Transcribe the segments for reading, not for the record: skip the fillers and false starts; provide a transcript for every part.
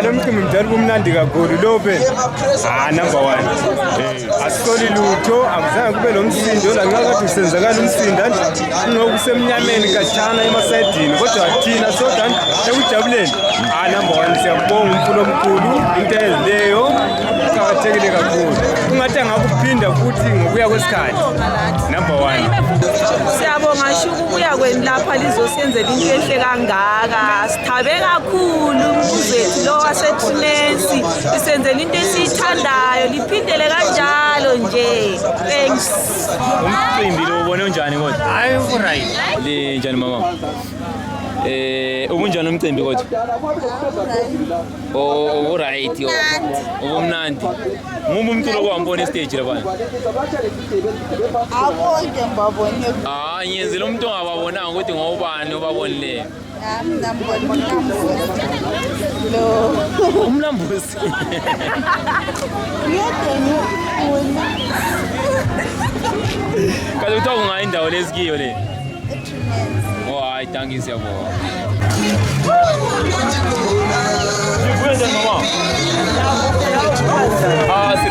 Lo mcimbi mdala umnandi kakhulu lo phela. Number 1. Asisoli lutho, akuzange kube lo msindo la ngakade usenzakala umsindo ngokusemnyameni kajana emasayidini kodwa thina soda ekujabuleni. Number 1 siyabonga umfulo omkhulu into ezileyo kuqakathekile kakhulu. Ungathi angakuphinda futhi ngokuya kwesikhathi. Number 1. Siyabonga shuku kuya kweni lapha lizosenzela into enhle kangaka. Sithabe kakhulu umzethu lo waseTrennance. Isenzela into esiyithandayo liphindele kanjalo nje. Thanks. Umcimbi lo ubone unjani kodwa? Hayi right. Le njani mama? Ubunjani umcimbi kodwa? Right yo. Ubumnandi. Ngumbe umuntu lokuhambona stage lapha. Abonke mbabone. Ngiyenzela umuntu ongababonanga ukuthi ngobani obabonileyo. Umlambusi. Kaze kuthiwa kungayi indawo lesikiyo le. Hayi tanki siyabonga.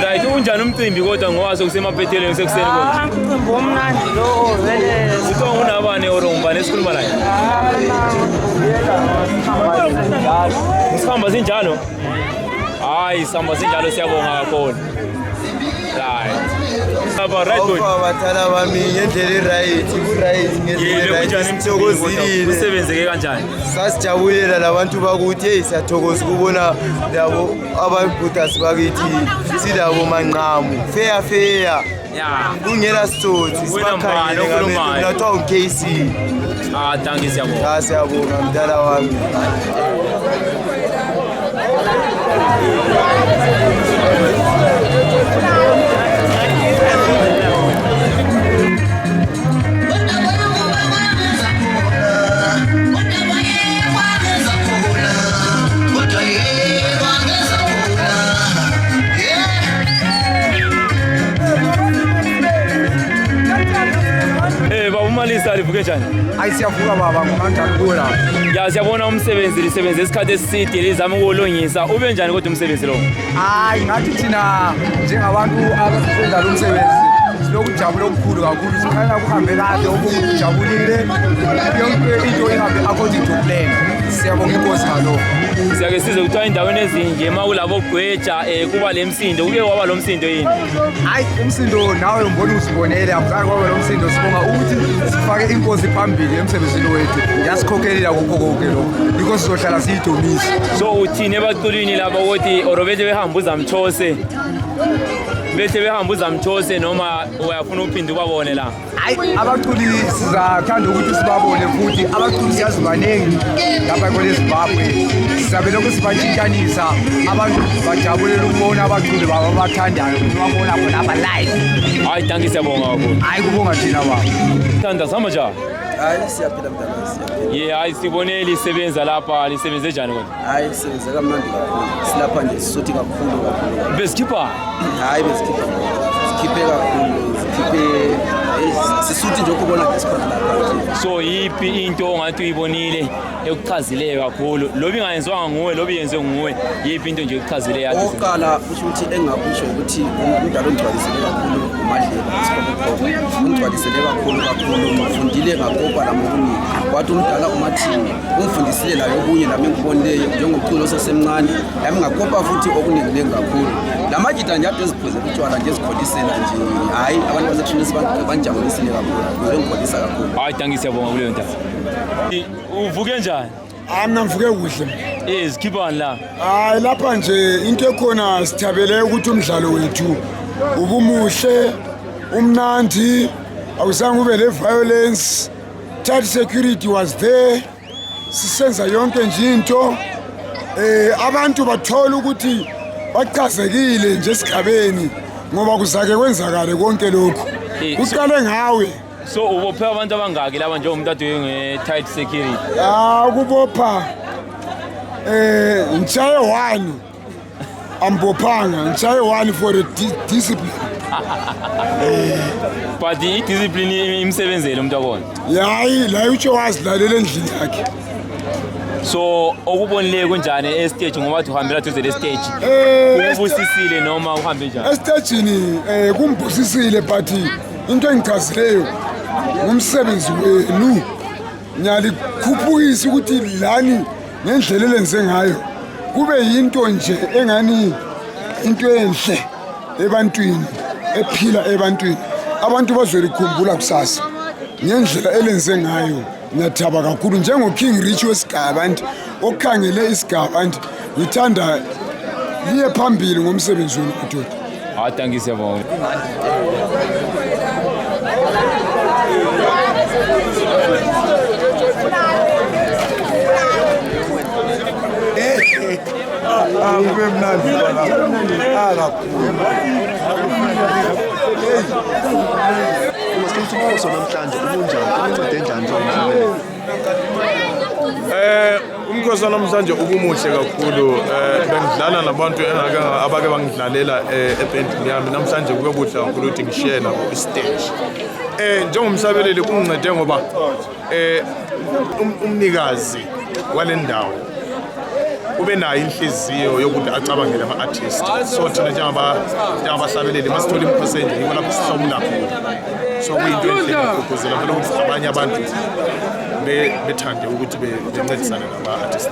Right unjani umcimbi kodwa ngowaso kusemaphethelweni sekuseni kodwa? Umcimbi omnandi lo vele. Kuthiwa unabani orongubani esikhuluma naye? Sihamba sinjalo? Hayi sihamba sinjalo siyabonga kakhulu. Right good. Abathala bami ngendlela right ngendlela sithokozile. Usebenzeke kanjani? Sasijabulela labantu bakuthi hey siyathokoza ukubona labo ababhudas bakithi silabo manqamu fair kungela sitsotsi sibakhangele ngamehlo nathiwa uKC. Thank you siyabonga. Siyabonga mdala wami. Umalisa livuke njani? Hayi siyavuka baba ngomanjani kula. Siyabona umsebenzi lisebenza isikhathi eside lizama ukulungisa. Ube njani kodwa umsebenzi lo? Hayi ngathi thina njengabantu abasebenza lo msebenzi sinokujabula okukhulu kakhulu. Sikhanya kuhambe kahle okujabulile. Yonke into ihambe according to plan. Siyabonga inkosi ngalokho. Siyake size kuthiwa endaweni ezinje ema kulabo gweja kuba lemsindo kuke kwaba lo msindo yini? Hayi umsindo nawe umbona uzibonele akuzange kwaba lo msindo sibonga ukuthi sifake inkosi phambili emsebenzini wethu. Yasikhokhelela kukho konke lokho. Yikho sizohlala siyidumisa. So uthini ebaculwini lapha ukuthi orobethe behamba uzamthose? Bethe behamba uzamthose noma uyafuna uphinda ubabone la? Hayi abaculi sizathanda ukuthi sibabone futhi abaculi siyazi banengi lapha kweZimbabwe. Sizabe lokhu sibatshintshanisa abantu bajabulela ukubona abaculi babo abathandayo babona khona aba live. Hayi thank you siyabonga kakhulu. Hayi kubonga thina baba. Thanda sihamba njani? Hayi siyaphila mntana. Hayi sibone lisebenza lapha lisebenze njani kodwa? Hayi sisebenza kamnandi kakhulu. Silapha nje sisuthi kakhulu. Besikipha? Hayi besikipha. Sikiphe kakhulu. Sikiphe sisuthi nje ukubona ngesikhathi lapha. So yipi into ongathi uyibonile ekuchazileyo kakhulu lobi ingayenziwanga nguwe lobi yenziwe nguwe yipi into nje ekuchazileyo yathi? Oqala usho ukuthi engakusho ukuthi umdlalo ongcwalisele kakhulu umadlela isikolo ungcwalisele kakhulu ufundile ngakopa lamukuningi wathi umdala umathini ungifundisile layo okunye nami ngikubonileyo njengomculo osesemncane yami ngakopa futhi okuningi kakhulu lamagita nje ade eziphuzela utshwala nje ezikholisela nje hayi abantu baseTrennance banjabulisile kakhulu ngikholisa kakhulu. Hayi thank you siyabonga kuleyo nto. Uvuke njani? Mina mvuke kuhle. Sikhipha la. Hayi lapha nje into ekhona sithabele ukuthi umdlalo wethu ubumuhle umnandi awuzange ube le violence. Tight security was there. Sisenza yonke nje into abantu bathola ukuthi bachazekile nje esigabeni ngoba kuzake kwenzakale konke lokho. Uqale ngawe. So ubophe abantu abangaki laba nje umuntu ade nge-tight security? Kubopha ngichaye 1 ambophanga ngichaye 1 for the discipline. But i-discipline imsebenzele umuntu akona? Hayi la utsho wazidlalela endlini yakhe. So okubonile kunjani estage ngoba uhambela duze le stage? Kubusisile noma uhambe njani? Estagini kumbusisile but into engichazileyo ngumsebenzi wenu. Ngiyalikhuphukisa ukuthi lani ngendlela elenze ngayo kube yinto nje engani into enhle ebantwini ephila ebantwini. Abantu bazolikhumbula kusasa ngendlela elenze ngayo. Ngiyathaba kakhulu njengoKing Rich wesigaba nti okhangele isigaba nti ngithanda liye phambili ngomsebenzi wenu madoda. Thank you siyabonga. Kube mnandi umkhosi namhlanje ubunjani uncede njani umkhosi namhlanje ubumuhle kakhulu bengidlala nabantu abake bangidlalela ebandini yami namhlanje kube kuhle kakhulu ukuthi ngishare nabo istage njengomhlabeleli kungincede ngoba umnikazi wale ndawo ube nayo inhliziyo yokuthi acabangele ama-artist so thina njengabahlabeleli masithola imikhosi enje yiko lapho sihlomula khona so kuyinto enhle ngigqugquzela phela ukuthi abanye abantu bethande ukuthi bencedisane nama-artist.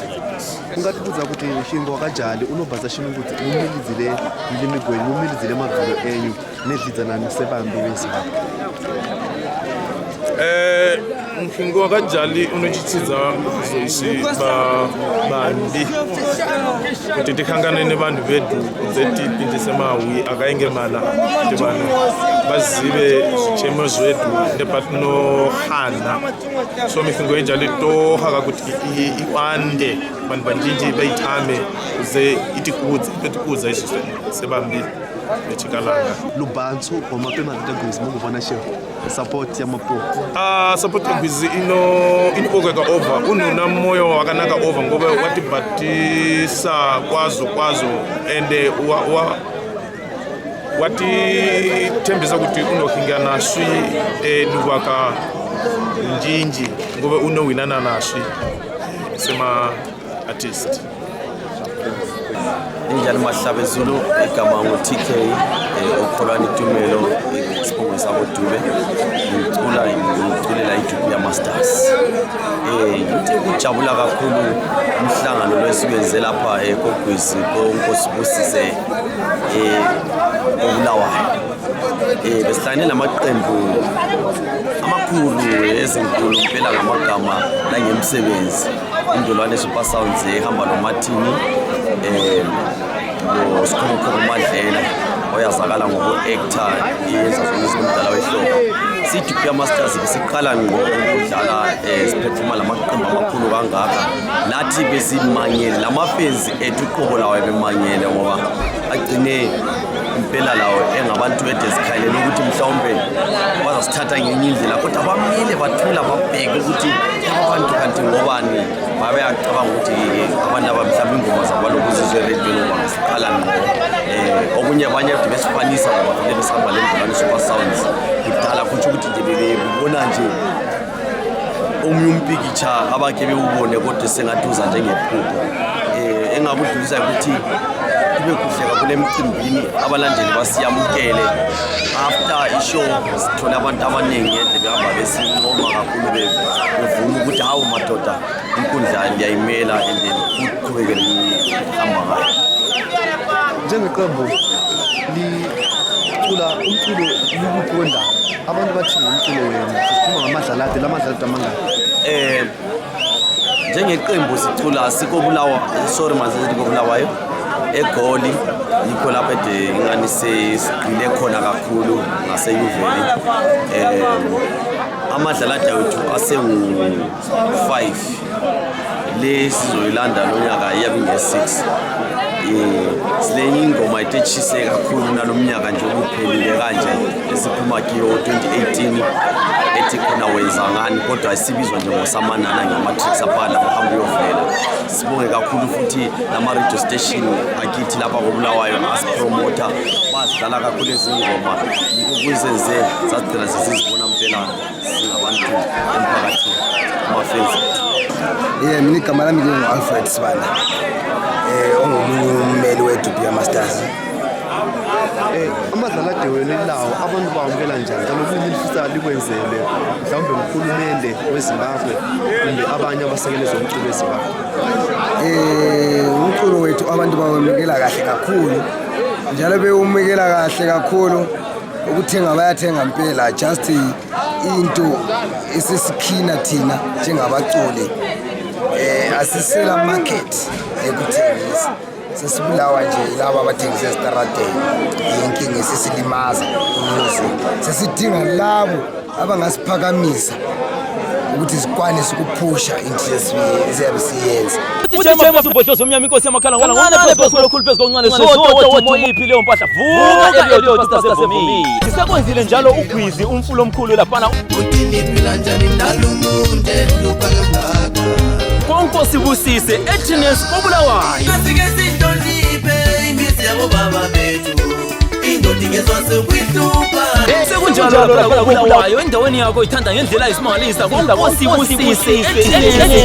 ungatibuza ukuthi shingo kanjani unobhaza shini ukuthi umilizile ilimigweni umilizile amavilo enyu nedlidzana nisebambi wezipha Ngingo kanjali unochithiza zoisi bandi kuti tikhangane nevanhu vedu zetipi ndisemawi akaingemala kuti vanhu vazive zvichemo zvedu nepatinohana so mifingo yenjali tohaka kuti iwande vanhu vanjinji vaitame kuze itikudza isu sebambi lechikalanga lubantu goma pe madda Gwizi mukuvona sheho support ya mapo support ya Gwizi inookeka over ununa moyo wakanaka over ngoba watibatisa kwazo ende watithembisa kuti unohinga naswi luvaka njinji ngoba unowinana naswi sema artist. Injani mahlabe Zulu igama ngo-TK ukholwana itumelo isibongo sabo Dube ngiculela iDube yaMasters. Ngijabula kakhulu umhlangano lwesiwenze lapha koGwizi konkosi Busise obulawayo. Besihlangene namaqembu amakhulu ezinkulu phela ngamagama nangemsebenzi indolwane Super Sounds ehamba noMartini Sikhulu Madlela oyazakala ngoku-actor yenza umdlalo wehlobo. SiDube yaMasters besiqala ngokudlala siphefuma lamaqembu amakhulu kangaka nathi besimanyele lamafenzi ethu uqobo lawo bemanyele ngoba agcine impela lawo engabantu bedezikhalela ukuthi mhlawumbe bazasithatha ngenye indlela kodwa bamile bathula babheke ukuthi abantu kanti ngobani babe yacabanga ukuthi abantu abamhlawumbe ingoma zabo lokuzizwe radio bangasiqala okunye abanye besifanisa ngoba vele besihamba le ndolwane Super Sounds kudala kuthi ukuthi nje bebona nje omunye umpikitsha abake bewubone kodwa sengaduza njengephupho engakudlulisa ukuthi kube kuhle kakhulu emcimbini abalandeli basiyamukele after ishow sithola abantu abaningi ende behamba besincoma kakhulu bevuma ukuthi hawu madoda inkundla liyayimela ende kuqhubekele ihamba ngayo. Njengeqembu licula umculo likuphi wendaba abantu bathi umculo wenu sikhuluma ngamadlalade lamadlalade amangaki njengeqembu sicula sikobulawa sorry manje sikobulawayo eGoli yikho lapha ingani sigcine khona kakhulu ngaseyuveli amadlalade wethu asengu-5 lesizoyilanda lonyaka iyabe nge-6 silenye ingoma ethetshise kakhulu nalomnyaka nje ukuphelile kanje esiphuma kiyo 2018 ethi khona wenza ngani kodwa isibizwa nje ngosamanana ngamatricks aphala ngaphambi yovela. Sibonge kakhulu futhi nama-radio station akithi lapha kobulawayo asipromota bazidlala kakhulu ezingoma yiko kuzenze zagcina sesizibona mpela singabantu emphakathini fence. Mina igama lami ngingu-Alfred Sibanda, ongomunye ummeli we-Dubia Masters. Amadlala adewele lawo abantu bawamukela njani kaloku lifisa likwenzele mhlawumbe ngurhulumende weZimbabwe kumbe abanye abasekele zomculo eZimbabwe? Umculo wethu abantu bawamukela kahle kakhulu, njalo bewumukela kahle kakhulu. Ukuthenga bayathenga mpela, just into esesikhina thina njengabaculi asisela market ekuthengisa. Sesibulawa nje laba abathengisa esitaradeni, inkinga esisilimaza umuzi. Sesidinga labo abangasiphakamisa ukuthi sikwanise ukuphusha into esiyabe siyenza. Ujema subhohlozo omnyama inkosi yamakhala ngwana phezulu phezulu koncane soto moyiphi leyo mpahla vuka eliyo pastor sevumi. Sisekwenzile njalo uGwizi umfulo omkhulu laphana. Utiniphila njani ndalumunde luphakaka. Konkosi busise Trennance koBulawayo. Asike sidoniphe imizi yabo baba bethu. Indodi ngezwa sekuyihlupa. Sekunjalo lapha koBulawayo endaweni yakho ithanda ngendlela isimangalisa konkosi busise Trennance.